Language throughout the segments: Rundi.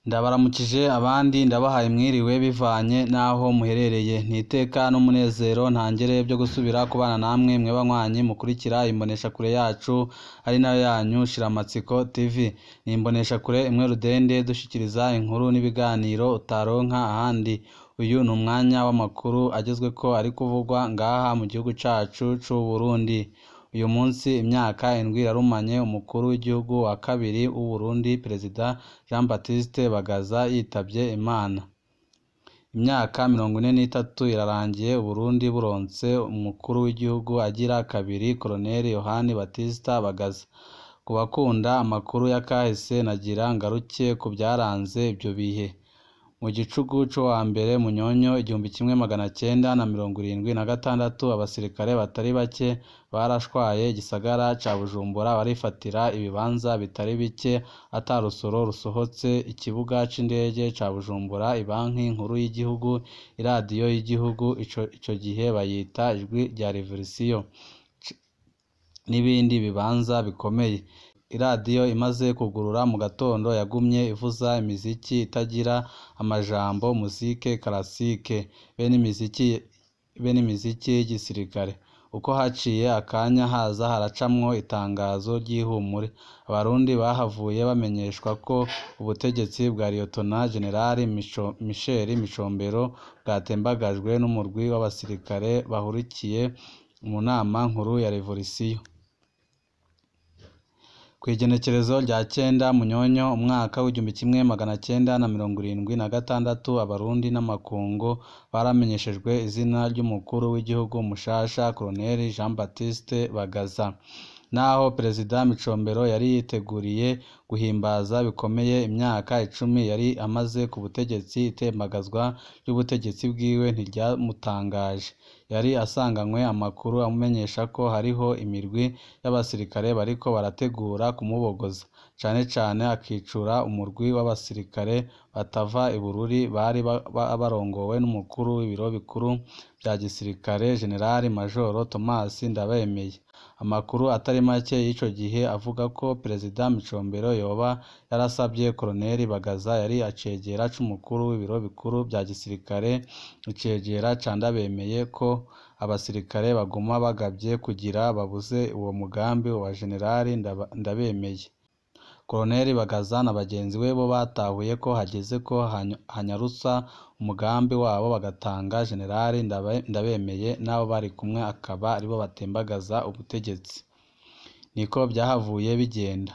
Ndabaramukije abandi ndabahaye mwiriwe bivanye n'aho muherereye. Ni iteka n'umunezero ntangere byo gusubira kubana namwe mwe banywanyi mukurikira imboneshakure yacu ari nayo yanyu Shiramatsiko TV. Ni imboneshakure imwe rudende dushikiriza inkuru n'ibiganiro utaronka ahandi. Uyu ni umwanya w'amakuru agezweko ari kuvugwa ngaha mu gihugu cacu c'u Burundi. Uyu munsi imyaka indwi irarumanye umukuru w'igihugu wa kabiri w'Uburundi Perezida Jean Baptiste Bagaza yitavye Imana. Imyaka 43 irarangiye Uburundi buronse umukuru w'igihugu agira kabiri Colonel Yohani Batista Bagaza. Ku bakunda amakuru ya kahise nagira ngaruke ku vyaranze ivyo bihe. Mu gicugu c'uwa mbere Munyonyo 1976 abasirikare batari bake barashwaye igisagara ca Bujumbura barifatira ibibanza bitari bike ata rusoro rusohotse, ikibuga c'indege ca Bujumbura, ibanki nkuru y'igihugu, iradiyo y'igihugu ico gihe bayita Ijwi rya Revolution n'ibindi bibanza bikomeye. Iradiyo imaze kugurura mu gatondo yagumye ivuza imiziki itagira amajambo musique classique bene imiziki y'igisirikare. Uko haciye akanya haza haracamwo itangazo ry'ihumure. Abarundi bahavuye bamenyeshwa ko ubutegetsi bwa Lieutenant General Michel Micombero bwatembagajwe n'umurwi w'abasirikare bahurikiye mu nama nkuru ya Revolution. Kw'igenekerezo rya 9 Munyonyo umwaka w'1976 Abarundi n'amakungu baramenyeshejwe izina ry'umukuru w'igihugu mushasha Colonel Jean Baptiste Bagaza. Naho Perezida Micombero yari yiteguriye guhimbaza bikomeye imyaka 10 yari amaze ku butegetsi, itembagazwa ry'ubutegetsi bwiwe ntiryamutangaje. Yari asanganywe amakuru amumenyesha ko hariho imirwi y'abasirikare bariko barategura kumubogoza, cane cane akicura umurwi w'abasirikare batava i Bururi bari barongowe n'umukuru w'ibiro bikuru vya gisirikare General Major Thomas Ndabemeye. Amakuru atari make y'ico gihe avuga ko Perezida Micombero yoba yarasavye Colonel Bagaza yari icegera c'umukuru w'ibiro bikuru vya gisirikare, icegera ca Ndabemeye, ko abasirikare baguma bagavye kugira babuze uwo mugambi wa General Ndabemeye. Colonel Bagaza na bagenzi we bo batahuye ko hageze ko hanyarutsa umugambi wabo bagatanga General Ndabemeye n'abo bari kumwe akaba aribo batembagaza ubutegetsi. Niko vyahavuye bigenda.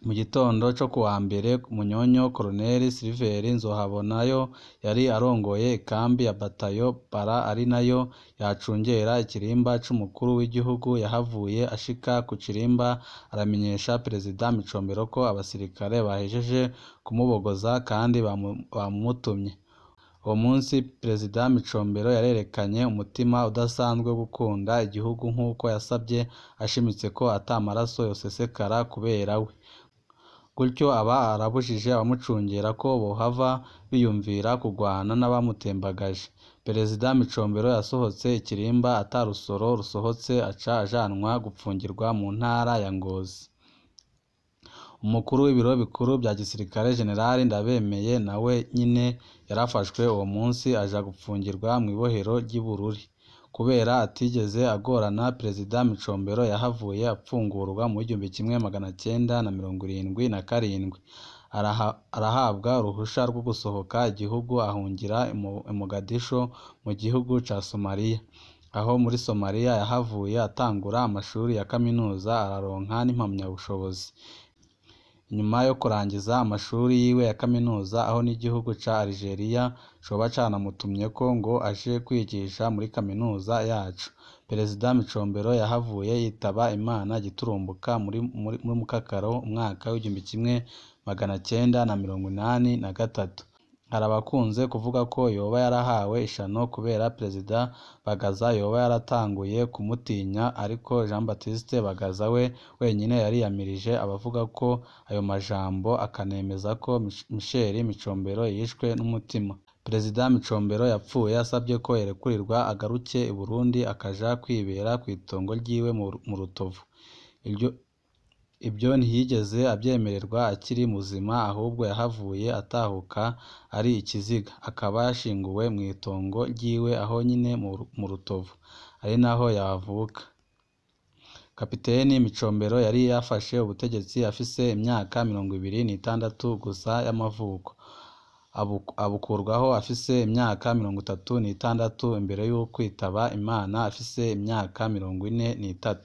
Mu gitondo co kuwa mbere Munyonyo Colonel Silver Nzohabonayo yari arongoye ikambi ya batayo para ari nayo yacungera ikirimba c'umukuru w'igihugu yahavuye ashika ku kirimba aramenyesha Perezida Micombero ko abasirikare bahejeje kumubogoza kandi bamumutumye. Uwo munsi Perezida Micombero yarerekanye umutima udasanzwe wo gukunda igihugu nk'uko yasavye ashimitse ko ata maraso yosesekara kubera we. Gutyo aba arabujije abamucungera ko bohava biyumvira kugwana n'abamutembagaje. Perezida Micombero yasohotse ikirimba ata rusoro rusohotse aca ajanwa gupfungirwa mu ntara ya Ngozi. Umukuru w'ibiro bikuru vya gisirikare General Ndabemeye nawe nyene yarafashwe uwo munsi aja gupfungirwa mw'ibohero ry'i Bururi. Kubera atigeze agorana Perezida Micombero yahavuye apfungurwa mu 1977. Arahabwa uruhusha rwo gusohoka igihugu ahungira i Mogadisho mu gihugu ca Somalia. Aho muri Somalia yahavuye atangura amashuri ya kaminuza araronka n'impamyabushobozi. Inyuma yo kurangiza amashuri yiwe ya kaminuza aho n'igihugu ca Algeria coba canamutumyeko ngo aje kwigisha muri kaminuza yaco. Perezida Micombero yahavuye yitaba Imana giturumbuka muri Mukakaro umwaka w'1983. Hari abakunze kuvuga ko yoba yarahawe ishano kubera Perezida Bagaza yoba yaratanguye kumutinya, ariko Jean Baptiste Bagaza we wenyene yariyamirije abavuga ko ayo majambo akanemeza ko Michel Micombero yishwe n'umutima. Perezida Micombero yapfuye asavye ko yerekurirwa agaruke i Burundi akaja kwibera kw'itongo ryiwe mu Rutovu. Ibyo ntiyigeze abyemererwa akiri muzima, ahubwo yahavuye atahuka ari ikiziga, akaba yashinguwe mw'itongo ryiwe aho nyene mu Rutovu, ari naho yavuka. Kapiteni Micombero yari yafashe ubutegetsi afise imyaka 26 gusa y'amavuko, abukurwaho afise imyaka 36 imbere y'ukwitaba Imana afise imyaka 43.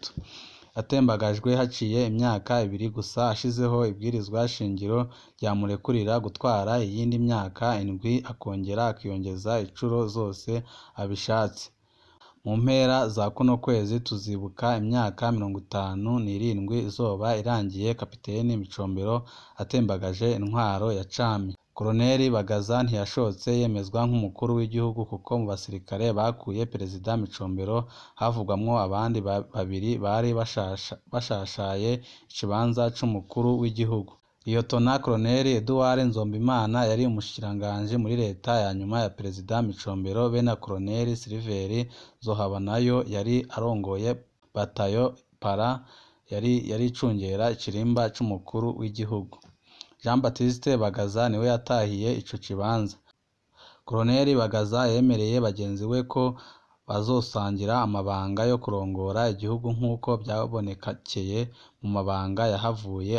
Yatembagajwe haciye imyaka 2 gusa ashizeho ibwirizwa shingiro ryamurekurira gutwara iyindi myaka 7 akongera akiyongeza incuro zose abishatse. Mu mpera za kuno kwezi tuzibuka imyaka 57 izoba irangiye Kapiteni Micombero atembagaje intwaro ya cami. Koloneli Bagaza ntiyashotse yemezwa nk'umukuru w'igihugu kuko mu basirikare bakuye Perezida Micombero havugwamwo abandi babiri bari bashashaye ikibanza c'umukuru w'igihugu. Liyotona Koloneli Edouard Nzombimana yari umushikiranganji muri leta ya nyuma ya Perezida Micombero, be na Koloneli Silveri Nzohabanayo yari arongoye batayo para yari icungera ikirimba c'umukuru w'igihugu. Jean Baptiste Bagaza niwe yatahiye ico kibanza. Koloneli Bagaza yemereye bagenzi we ko bazosangira amabanga yo kurongora igihugu nk'uko vyabonekeye mu mabanga yahavuye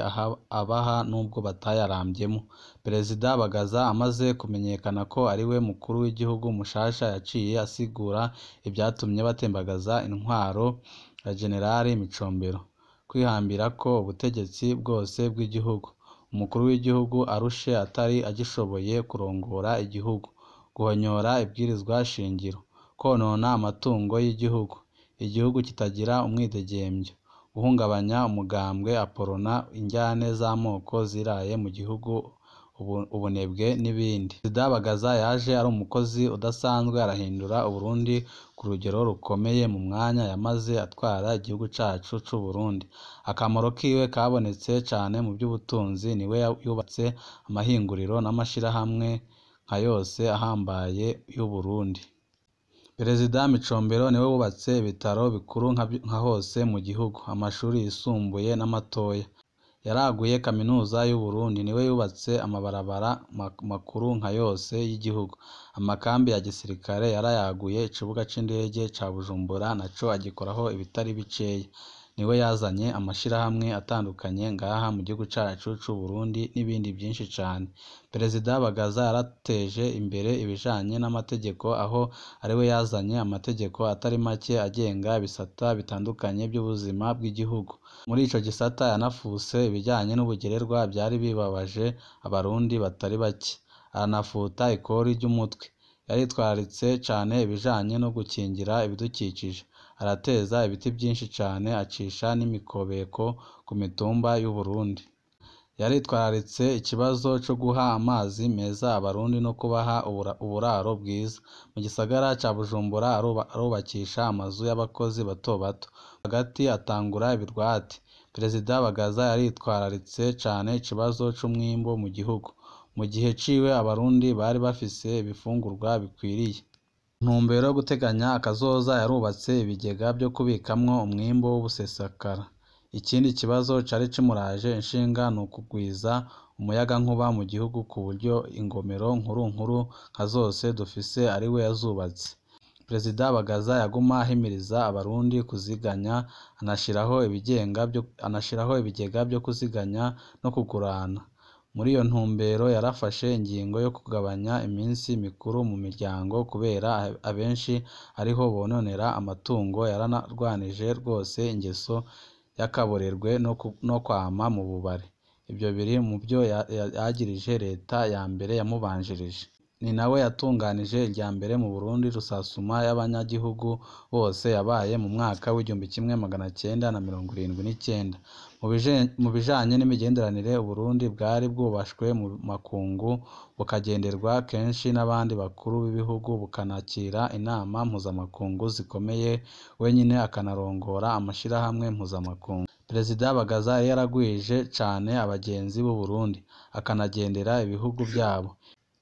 abaha nubwo batayaramvyemo. Perezida Bagaza amaze kumenyekana ko ariwe mukuru w'igihugu mushasha, yaciye asigura ivyatumye batembagaza intwaro ya Generali Micombero: kwihambirako ubutegetsi bwose bw'igihugu, umukuru w'igihugu arushe atari agishoboye kurongora igihugu, guhonyora ibwirizwa shingiro, konona amatungo y'igihugu, igihugu kitagira umwidegemvyo, guhungabanya umugambwe aporona, indyane z'amoko ziraye mu gihugu, ubunebwe n'ibindi. Perezida Bagaza yaje ari umukozi udasanzwe, arahindura Uburundi ku rugero rukomeye mu mwanya yamaze atwara igihugu cacu c'Uburundi. Akamaro kiwe kabonetse cane mu vy'ubutunzi, niwe yubatse amahinguriro n'amashirahamwe nka yose ahambaye y'Uburundi. Perezida Micombero niwe wubatse ibitaro bikuru nka hose mu gihugu, amashuri yisumbuye n'amatoya. Yaraguye kaminuza y'Uburundi, niwe yubatse amabarabara makuru nka yose y'igihugu. Amakambi ya gisirikare yarayaguye, ikibuga c'indege ca Bujumbura naco agikoraho ibitari bikeya. Niwe yazanye amashirahamwe atandukanye ngaha mu gihugu cacu c'Uburundi n'ibindi vyinshi cane. Perezida Bagaza yarateje imbere ibijanye n'amategeko, aho ariwe yazanye amategeko atari make agenga ibisata bitandukanye vy'ubuzima bw'igihugu. Muri ico gisata yanafuse ibijanye n'ubugererwa vyari bibabaje abarundi batari bake, aranafuta ikori ry'umutwe. Yaritwararitse cane ibijanye no gukingira ibidukikije, arateza ibiti vyinshi cane, acisha n'imikobeko ku mitumba y'Uburundi. Yaritwararitse ikibazo co guha amazi meza abarundi no kubaha uburaro bwiza. Mu gisagara ca Bujumbura arubakisha amazu y'abakozi bato bato, hagati atangura ibirwati. Perezida Bagaza yaritwararitse cane ikibazo c'umwimbu mu gihugu. Mu gihe ciwe abarundi bari bafise ibifungurwa bikwiriye. Mu ntumbero yo guteganya akazoza yarubatse ibigega vyo kubikamwo umwimbu w'ubusesakara. Ikindi kibazo cari kimuraje ishinga ni ukugwiza umuyagankuba mu gihugu ku buryo ingomero nkurunkuru nka zose dufise ariwe yazubatse. Perezida Bagaza yaguma ahimiriza abarundi kuziganya, anashiraho ibigega vyo kuziganya no kugurana. Muri iyo ntumbero yarafashe ingingo yo kugabanya iminsi mikuru mu miryango kubera abenshi ariho bononera amatungo. Yaranarwanije rwose ingeso y'akaborerwe no kwama mu bubare. Ivyo biri mu vyo yagirije leta ya mbere yamubanjirije. Ni nawe yatunganije irya mbere mu Burundi rusasuma y'abanyagihugu bose yabaye mu mwaka w'1979. Mu bijanye n'imigenderanire, Uburundi bwari bwubashwe mu makungu, bukagenderwa kenshi n'abandi bakuru b'ibihugu, bukanakira inama mpuzamakungu zikomeye, wenyene akanarongora amashirahamwe mpuzamakungu. Perezida Bagaza yari yaragwije cane abagenzi b'Uburundi, akanagendera ibihugu vyabo.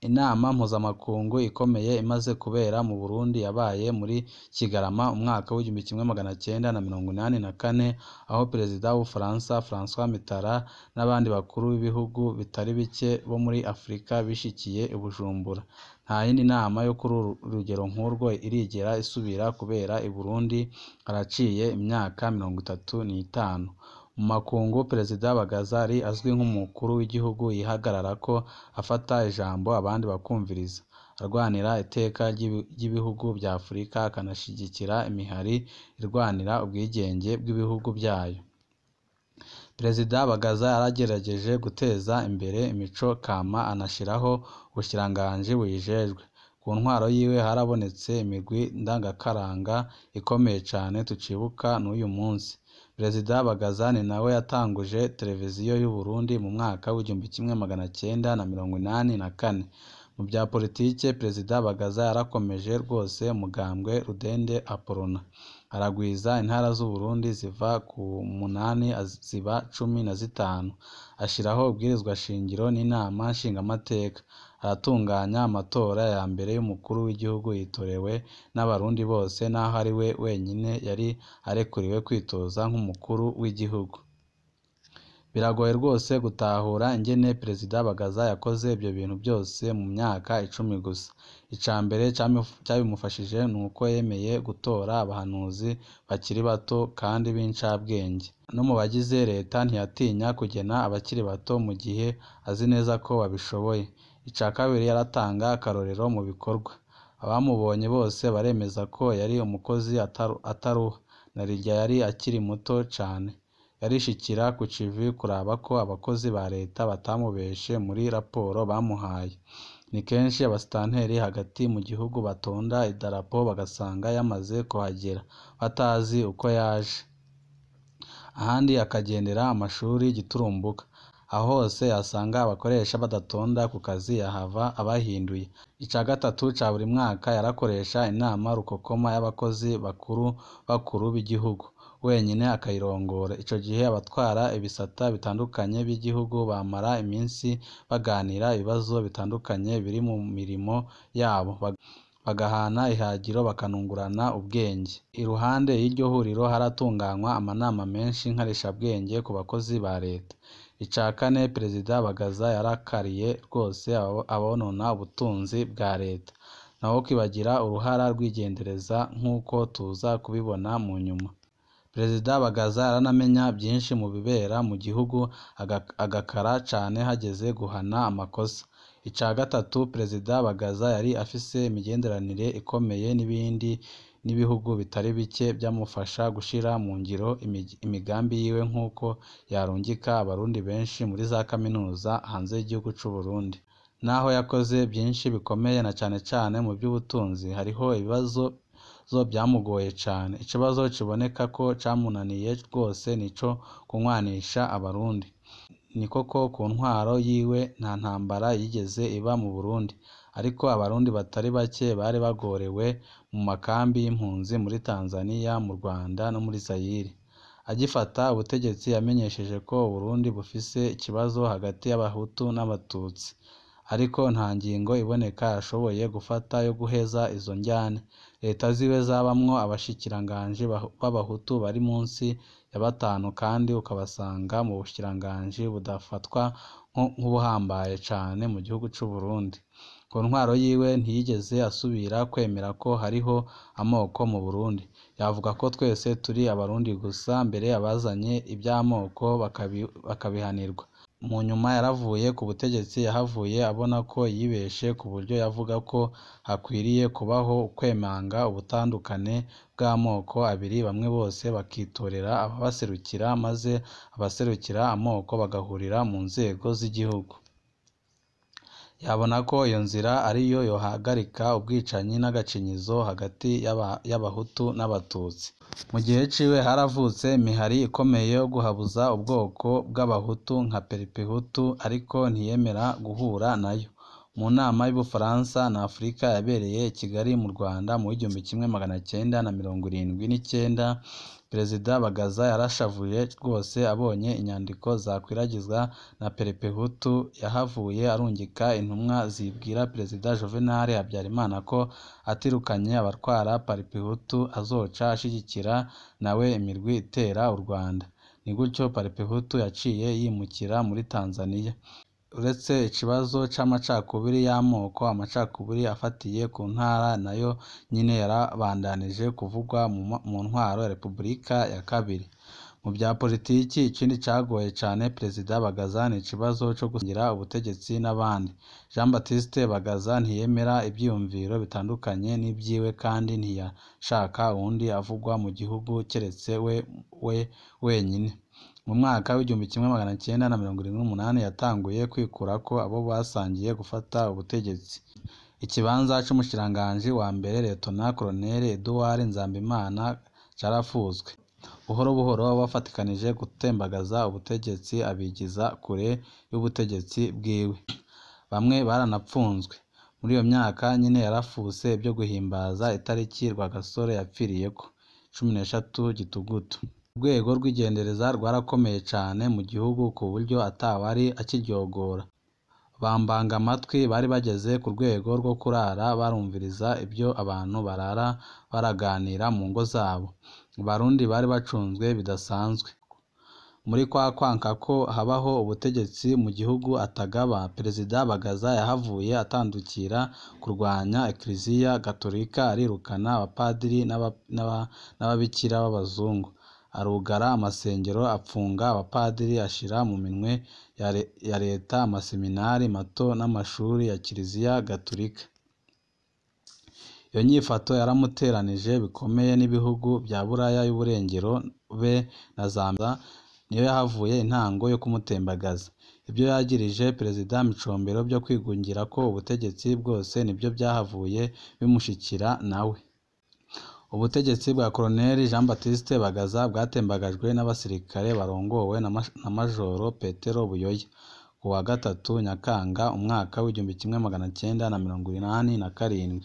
Inama mpuzamakungu ikomeye imaze kubera mu Burundi yabaye muri Kigarama umwaka w'1984, aho perezida w'Ubufaransa François Mitterrand n'abandi bakuru b'ibihugu bitari bike bo muri Afrika bishikiye i Bujumbura. Nta yindi nama yo kuri uru rugero nk'urwo irigera isubira kubera i Burundi haraciye imyaka 35. Mu makungu, Perezida Bagaza yari azwi nk'umukuru w'igihugu yihagararako, afata ijambo abandi bakumviriza, arwanira iteka ry'ibihugu vya Afurika, akanashigikira imihari irwanira ubwigenge bw'ibihugu vyayo. Perezida Bagaza yaragerageje guteza imbere imico kama, anashiraho ubushikiranganji buyijejwe. Ku ntwaro yiwe harabonetse imigwi ndangakaranga ikomeye cane tucibuka n'uyu munsi. Perezida Bagaza ni nawe yatanguje televiziyo y'Uburundi mu mwaka w'1984. Mu vya politike, Perezida Bagaza yarakomeje rwose umugambwe Rudende Aporona, aragwiza intara z'Uburundi ziva ku 8 ziba 15, ashiraho ibwirizwa shingiro n'inama nshingamateka, aratunganya amatora ya mbere y'umukuru w'igihugu yitorewe n'abarundi bose, naho ari we wenyine yari arekuriwe kwitoza nk'umukuru w'igihugu. Biragoye rwose gutahura ingene Perezida Bagaza yakoze ivyo bintu byose mu myaka 10 gusa. Ica mbere cabimufashije nuko yemeye gutora abahanuzi bakiri bato kandi b'incabwenge. No mu bagize leta ntiyatinya kugena abakiri bato mu gihe azi neza ko babishoboye. Ica kabiri, yaratanga akarorero mu bikorwa. Abamubonye bose baremeza ko yari umukozi ataruha, narirya yari akiri muto cane. Yarishikira ku kivi kuraba ko abakozi ba leta batamubeshe muri raporo bamuhaye. Ni kenshi abasitanteri hagati mu gihugu batonda idarapo bagasanga yamaze kuhagera, batazi uko yaje. Ahandi akagendera amashuri giturumbuka. Aho hose yasanga abakoresha badatonda ku kazi yahava abahinduye. Ica gatatu ca buri mwaka yarakoresha inama rukokoma y'abakozi bakuru bakuru b'igihugu, wenyine akayirongora. Ico gihe abatwara ibisata bitandukanye by'igihugu bamara iminsi baganira ibibazo bitandukanye biri mu mirimo yabo, bagahana ihagiro, bakanungurana ubwenge. Iruhande y'iryo huriro haratunganywa amanama menshi nkarishabwenge ku bakozi ba leta. Ica kane, Perezida Bagaza yarakariye rwose abonona ubutunzi bwa leta. Naho kwibagira uruhara rw'igendereza nk'uko tuza kubibona mu nyuma. Perezida Bagaza yaranamenya byinshi mu bibera mu gihugu, agakara cane hageze guhana amakosa. Ica gatatu, Perezida Bagaza yari afise imigenderanire ikomeye n'ibindi n'ibihugu bitari bike byamufasha gushira mu ngiro imigambi yiwe, nk'uko yarungika abarundi benshi muri za kaminuza hanze y'igihugu c'Uburundi. Naho yakoze byinshi bikomeye na cane cane mu by'ubutunzi, hariho ibibazo byamugoye cane. Ikibazo kiboneka ko camunaniye rwose nico kunywanisha abarundi. Ni koko ku ntwaro yiwe nta ntambara yigeze iba mu Burundi, ariko abarundi batari bake bari bagorewe mu makambi y'impunzi muri Tanzania, mu Rwanda no muri Zaire. Agifata ubutegetsi yamenyesheje ko Uburundi bufise ikibazo hagati y'abahutu n'abatutsi, ariko nta ngingo iboneka yashoboye gufata yo guheza izo njyane. Leta ziwe zabamwo abashikiranganji b'abahutu bari munsi ya 5, kandi ukabasanga mu bushikiranganji budafatwa nk'ubuhambaye cane mu gihugu c'Uburundi. Ku ntwaro yiwe ntiyigeze asubira kwemera ko hariho amoko mu Burundi. Yavuga ko twese turi abarundi gusa, mbere abazanye ivy'amoko bakabihanirwa. Mu nyuma yaravuye ku butegetsi, yahavuye abona ko yibeshe ku buryo yavuga ko hakwiriye kubaho ukwemanga ubutandukane bw'amoko abiri, bamwe bose bakitorera ababaserukira, maze abaserukira amoko bagahurira mu nzego z'igihugu. Yabona ko iyo nzira ariyo yohagarika ubwicanyi n'agacinyizo hagati y'abahutu n'abatutsi. Mu gihe ciwe haravutse imihari ikomeye yo guhabuza ubwoko bw'abahutu nka Peripehutu, ariko ntiyemera guhura nayo. Mu nama y'Ubufaransa na Afurika yabereye i Kigali mu Rwanda mu 1979, Perezida Bagaza yarashavuye rwose abonye inyandiko zakwiragizwa na Palipehutu. Yahavuye arungika intumwa zibwira Perezida Juvenal Habyarimana ko atirukanye abatwara Palipehutu azoca ashigikira nawe imirwi itera u Rwanda. Ni gutyo Palipehutu yaciye yimukira muri Tanzania. Uretse ikibazo c'amacakubiri y'amoko, amacakubiri afatiye ku ntara nayo nyene yarabandanije kuvugwa mu ntwaro ya Repubulika ya kabiri. Mu vya politiki, ikindi cagoye cane Perezida Bagaza ni ikibazo co gusangira ubutegetsi n'abandi. Jean Baptiste Bagaza ntiyemera ivyiyumviro bitandukanye n'ivyiwe kandi ntiyashaka uwundi avugwa mu gihugu keretse we wenyine. Mu mwaka w'1978 yatanguye kwikurako abo basangiye gufata ubutegetsi. Ikibanza c'umushikiranganji wa mbere Lieutenant Colonel Edouard Nzambimana carafuswe. Buhoro buhoro abo bafatikanije gutembagaza ubutegetsi abigiza kure y'ubutegetsi bwiwe. Bamwe baranapfunzwe. Muri iyo myaka nyene yarafuse ivyo guhimbaza itariki Rwagasore yapfiriyeko, 13 Gitugutu. Urwego rw'igendereza rwarakomeye cane mu gihugu ku buryo atawari akiryogora. Bambangamatwi bari bageze ku rwego rwo kurara barumviriza ibyo abantu barara baraganira mu ngo zabo. Abarundi bari bacunzwe bidasanzwe. Muri kwa kwanka ko habaho ubutegetsi mu gihugu atagaba, Perezida Bagaza yahavuye atandukira kurwanya Ekleziya Gatolika, arirukana abapadiri n'ababikira b'abazungu, arugara amasengero, apfunga abapadiri, ashira mu minwe ya leta amaseminari mato n'amashuri ya Kiliziya Gatolika. Iyo nyifato yaramuteranije bikomeye n'ibihugu vya Buraya y'uburengero be na Zambia, niyo yahavuye intango yo kumutembagaza. Ivyo yagirije Perezida Micombero vyo kwigungirako ubutegetsi bwose nivyo vyahavuye bimushikira nawe. Ubutegetsi bwa Colonel Jean Baptiste Bagaza bwatembagajwe n'abasirikare barongowe na Majoro Petero Buyoya ku wa 3 Nyakanga umwaka w'1987.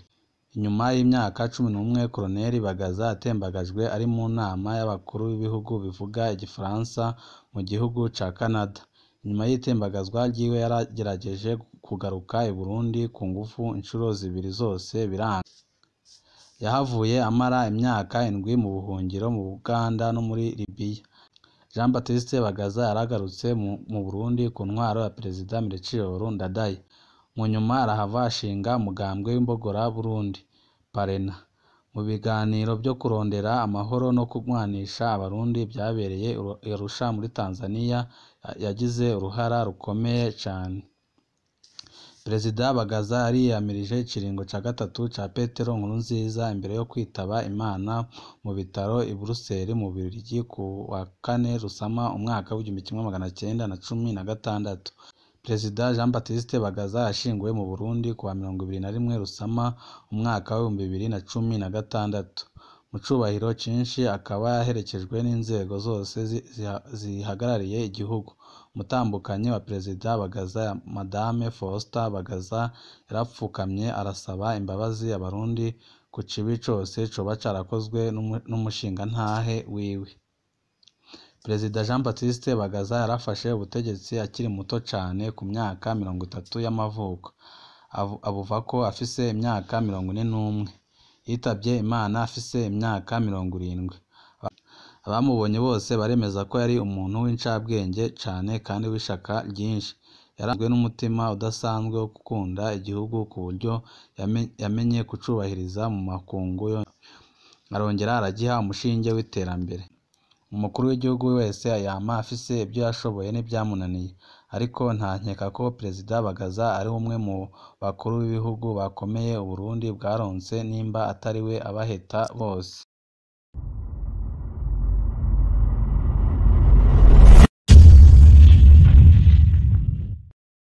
Inyuma y'imyaka 11 Colonel Bagaza atembagajwe ari mu nama y'abakuru b'ibihugu bivuga igifaransa mu gihugu ca Canada. Inyuma y'itembagazwa ryiwe yaragerageje kugaruka i Burundi ku ngufu incuro zibiri zose biranga. Yahavuye amara imyaka 7 mu buhungiro mu Buganda no muri Libya. Jean Baptiste Bagaza yaragarutse mu Burundi ku ntwaro ya Perezida Melchior Ndadaye. Mu nyuma arahava ashinga umugambwe w'imbogora Burundi Parena. Mu biganiro vyo kurondera amahoro no kurwanisha abarundi vyabereye i Arusha muri Tanzania yagize uruhara rukomeye cane. Perezida Bagaza yariyamirije ikiringo ca gatatu ca Petero Nkurunziza imbere yo kwitaba Imana mu bitaro i Buruseli mu Bubiligi ku wa 4 Rusama umwaka w'1916. Perezida Jean Baptiste Bagaza yashinguwe mu Burundi ku wa 21 Rusama umwaka w'2016. Mu cubahiro cinshi akaba yaherekejwe n'inzego zose zihagarariye igihugu. Umutambukanyi wa Perezida Bagaza, Madame Faustin Bagaza, yarapfukamye arasaba imbabazi abarundi ku kibi cose coba carakozwe n'umushingantahe wiwe. Perezida Jean Baptiste Bagaza yarafashe ubutegetsi akiri muto cane ku myaka 30 y'amavuko, abuvako afise imyaka 41. Yitavye Imana afise imyaka 70. Abamubonye bose baremeza ko yari umuntu w'incabwenge cane kandi w'ishaka ryinshi. Yaranzwe n'umutima udasanzwe wo gukunda igihugu ku buryo yamenye kucubahiriza mu makungu, arongera aragiha umushinge w'iterambere. Umukuru w'igihugu wese yama afise ivyo yashoboye n'ivyamunaniye, ariko nta nkeka ko Perezida Bagaza ari umwe mu bakuru b'ibihugu bakomeye Uburundi bwaronse nimba atari we abaheta bose.